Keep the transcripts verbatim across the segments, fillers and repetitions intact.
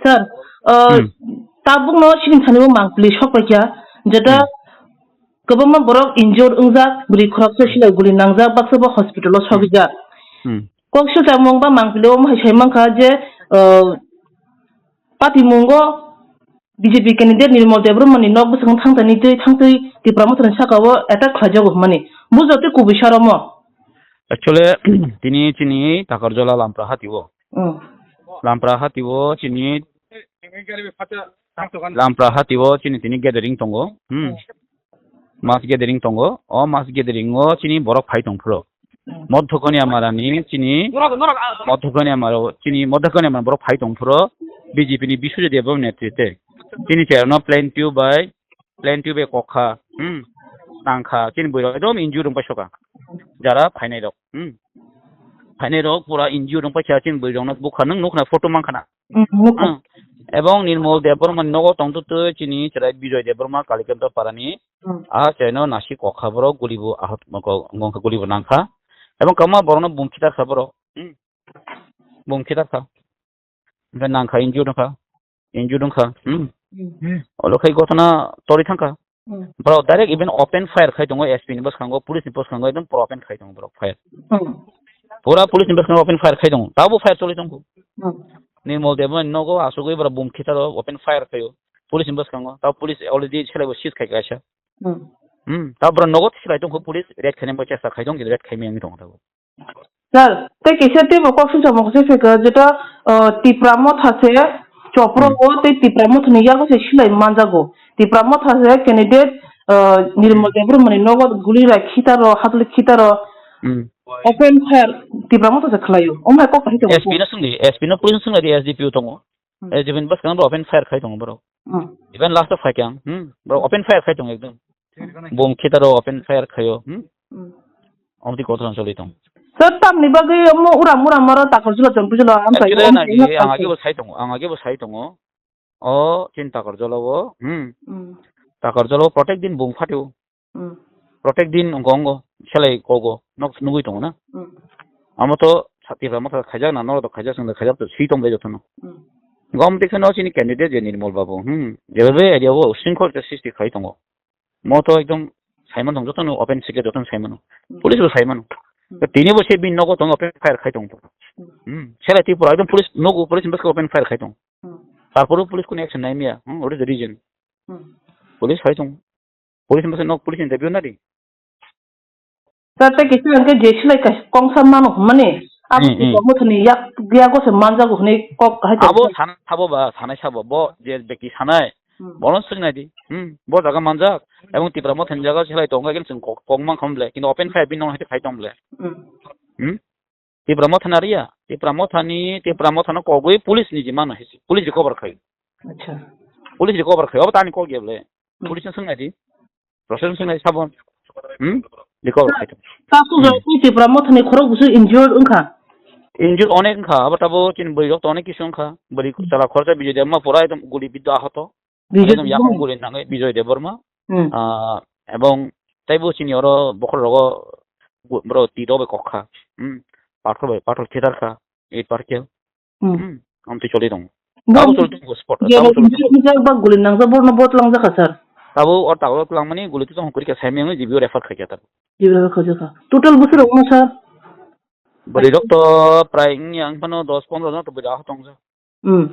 Sir, uh, Hmm. Tabukno siring thani bo mangpili sok paikha, jeta Hmm. kwbangma borok injured wngjak, bwrwi khoroksa Hmm. silai guli nangjak, baksa bo hospital o Hmm. sogijak. Hmm. Kok silchar mung ba mangpili omo hai sai mankha je, uh, patimungo B J P candidate Nirmal Debbarma ni nok bwskango thangtani twi thangtwi Tipra Mothani saka o attack khlaijago hwnmani. Bujo tei kubui sar omo. Actually, tini chini Takarjola Lampra hati o. Hmm. Lampra hati o chini Lampra hati o chini tini gathering tongo. Hmm. Hmm. Mass gathering tongo. O mass gathering o chini borok phai tong phro. Hmm. Modhokoni amara ni chini Modhokoni amara chini Modhokoni amara borok phai tong phro. B J P ni Biswajit Debbarma netrite. Chini chair no plain tube bai Plain tube kokha, hmm, tangkha, chini bwrwi rok ekdom injured wng paisokha. Jara phainai rok, hmm. Phainai rok pura injured wng paisa chini bwrwi rokno bukha, nwng nukha na photo mankha na. Hmm, nukha. Hmm. Ebong Nirmal Debbarma ni nogo tongtwtwi chini chwrai Bijoy Debbarma Kalikanta Parani, hmm, ah, chwraino nasi kokha borok guli bo ahot, wngkha guli bo nangkha. Ebong kwbangma borokno bum khitarkha borok, hmm. Bum khitarkha. Hingke nangkha injured wngkha, injured wngkha, hmm. Hmm. Olo khai gotona tori thangkha. Hmm. Borok direct even open fire khai tongo S P ni bwskango, police ni bwskango ekdom pura open khai tongo borok fire. Hmm. Pura police ni bwskango open fire khai tongo. Tabuk fire choli tongo. Hmm. Nirmal Debbarma ni nogo asugwi borok bum khitaro open fire khaio. Police ni bwskango. Tabuk police already selai bo seize khai kaisa. Hmm. Hmm. Tabuk borok nogo selai tongkho police raid khainai bo chesta khai tong, raid khaimani tongo tabuk. Sir, tei kisa teibo kok singsa mokol se phaikha, jeta, uh, Tipra Motha se chopro, hmm, o tei Tipra Motha ni yago se silai manjago. Tipra Motha se candidate, uh, Nirmal, hmm, Debbarma ni nogo guli rai khitaro, hatuli khitaro. Hmm. Open fire Tipra Motha se khlaio. Omo hai kok kahai tongo. S P no swngdi, S P no police no swngdi, S D P O tongo. Hmm. Eh, jibin bwskango bo open fire khai tongo borok. Hmm. Even last o phaikha ang, hmm, borok open fire khai tongo ekdom. Bom khitaro open fire khaio, hmm? Hmm. Omtwi kothon choli tong. Sir, tamni bagwi omo uram uram oro Takarjala chwng pujolo amchai. Actually, na di, ang age bo sai tongo, ang age bo sai tongo. O, chin Takarjala o, hmm. Hmm. Takarjala o protect din bung phatio. Hmm. Protect din ongo ongo, selai kogo, nok nugui tongo na. Hmm. Amo to sa-, Tipra Motha khaijak na, norok to khaijak, chwng to khaijak to swi tong bai jotono. Hmm. Gom dikhe no chini candidate je Nirmal Babu, hmm. Jebe area o shrinkhol te sristi khai tongo. Mo to ekdom saimano jotono open secret jotono saimano. Hmm. Police bo saimano. Hmm. Tini bo se bin nogo tongo open fire khai tongo. Hmm. Hmm. Selai Tripura ekdom police nogo police bwskang open fire khai tongo. Hmm. Tarpore police kunu action nai miya. Hmm. What is the reason? Hmm. Police khai tongo. Police ni bwskango police interview na di. Sir, tei kisa hwnkhe je silai kaisa kongsa mano hwnmani, hmm, hmm. Tipra Mothani yak, yago se manjago hwnwi kok kahai tongo. Abo sana sabo ba, sanai sabo, bo je bekti sanai, hmm, bono swng nai di. Hmm, bo jaga manjak, ebong Tipra Mothani jaga silai tongo, ekhen chwng kok, kok mankha ble, kintu open fire bini nokni hai khai tong ble. Hmm. Hmm? Tipra Motha na riya, Tipra Motha ni, Tipra Motha no kogwi police ni je mano hai se, police recover khai. Acha. Police recover khai, obo tani kok ya ble. Hmm. Police no swng nai di. Procession swng nai sabon. Hmm? Recover khai. Ta su, hmm, jai Tipra Motha ni khorok busu injured wngkha. Injured onek wngkha, abo tabo chini bwrwi rok to onek kisu wngkha. Bwrwi, hmm, chala khoroksa Bijoy Debbarma pura ekdom guli biddo ahoto. Bijoy Debbarma. Ekdom yakung guli nangwi Bijoy Debbarma. Hmm. Ah, ebong taibo chini oro bokhorok rogo bo-, boro twi rok bai kok kha. Hmm. Pathor bai pathor thethar kha. Eight park khe. Hmm. Hmm. Amtwi choli tongo. Bo tabo choli tongo spot. Tabo choli tongo. Injured wngjak ba guli nangjak borno bo twlangjak kha, sir. Tabo o tago twlangmani guli twi tong kori kha saimani G B O refer khai kha tabo. G B O refer khai kha. Total bwswk rok no, sir? Bwrwi rok to prai wngya wng phano dos pondro jon to bwrwi rok tongjak. Hmm.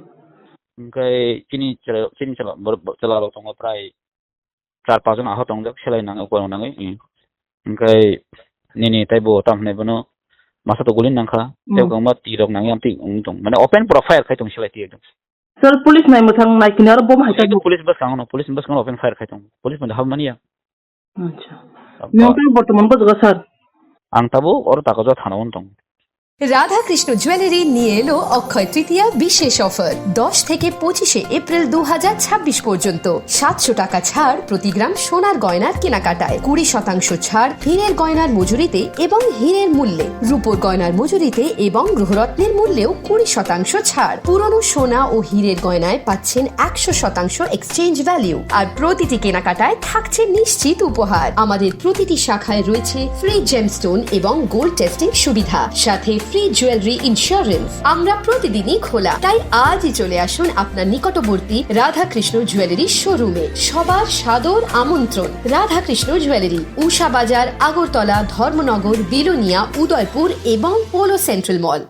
Hingke chini chela, chini chela, bor-, bo-, chela rok tongo prai char pas jon ahok tongjak, selai nang, uko nangwi, hmm. Hingke nini tei bo tam hinai bono masa to guli nangkha, hmm, tei kwbangma twi rok nangwi amtwi wng tong. Mane open pura fire khai tong selai twi ekdom. Sir, police nai mwthang nai kini aro bom hai police, police bwskango no, police bwskango open fire khai tong. Police mane hap mania. Acha. Nang tei bortoman bo jaga, sir? Ang tabo oro Takarjala thana o tong. Radhakrishna jewellery নিয়ে এলো অক্ষয় তৃতীয়া বিশেষ অফার। দশ থেকে পঁচিশে এপ্রিল দু হাজার ছাব্বিশ পর্যন্ত সাতশো টাকা ছাড় প্রতি গ্রাম সোনার গয়নার কেনাকাটায়, কুড়ি শতাংশ ছাড় হীরের গয়নার মজুরিতে এবং হীরের মূল্যে। রূপোর গয়নার মজুরিতে এবং গ্রহরত্নের মূল্যেও কুড়ি শতাংশ ছাড়। পুরনো সোনা ও হীরের গয়নায় পাচ্ছেন একশো শতাংশ এক্সচেঞ্জ ভ্যালু, আর প্রতিটি কেনাকাটায় থাকছে নিশ্চিত উপহার। আমাদের প্রতিটি শাখায় রয়েছে ফ্রি জেমস্টোন এবং গোল্ড টেস্টিং সুবিধা, সাথে ফ্রি জুয়েলারি ইন্স্যুরেন্স। আমরা প্রতিদিনই খোলা, তাই আজই চলে আসুন আপনার নিকটবর্তী রাধাকৃষ্ণ জুয়েলারি শোরুমে। সবার সাদর আমন্ত্রণ। রাধাকৃষ্ণ জুয়েলারি, উষা বাজার, আগরতলা, ধর্মনগর, বিলোনিয়া, উদয়পুর এবং পোলো সেন্ট্রাল মল।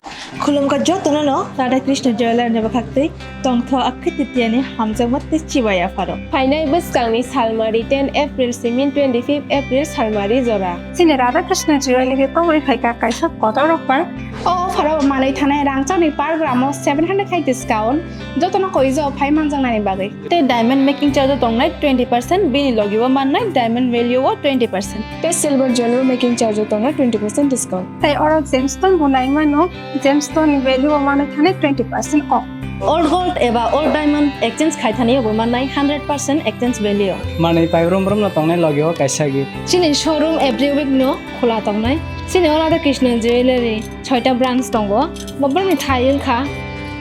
Khulumkha jotono no Radha Krishna Jewelers ni bwkhaktwi tongtho Akshaya Tritiya ni hamjakma tei chibai yapharo. Phainai bwskangni salmari ten April simi twenty fifth April salmari jora. Chini Radha Krishna Jewelers ni kobori phaikha kaisa kotor offer. O offer o manwi thanai rangchakni per gram o seven hundred khai discount, jotono koijo phai manjaknani bagwi. Tei diamond making charge o tongnai twenty percent, bini logi o mannai diamond value o twenty percent. Tei silver jewelry making charge o tongnai twenty percent discount. Tei oro gemstone bo nai mano, gemstone ni value o manwi thanai twenty percent off. Old gold eba old diamond exchange khai thani bo mannai hundred percent exchange value. Manwi pai brum brum no tongnai logi o kaisa gift. Chini showroom every week no khula tongnai. Chini o Radha Krishna Jewelry soita branch tongo. Bobrokni thai wngkha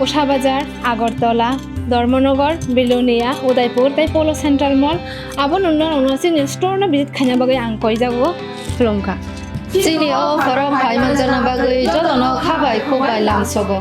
Usha Bazar, Agartala, Dharmanagar, Bilonia, Udaipur tei Polo Central Mall. Abo nungno rokno chini store no visit khaina bagwi ang koijago. Khulumkha. Chini o offer o phai manjakna bagwi jotono khabai khukbai lamsogo.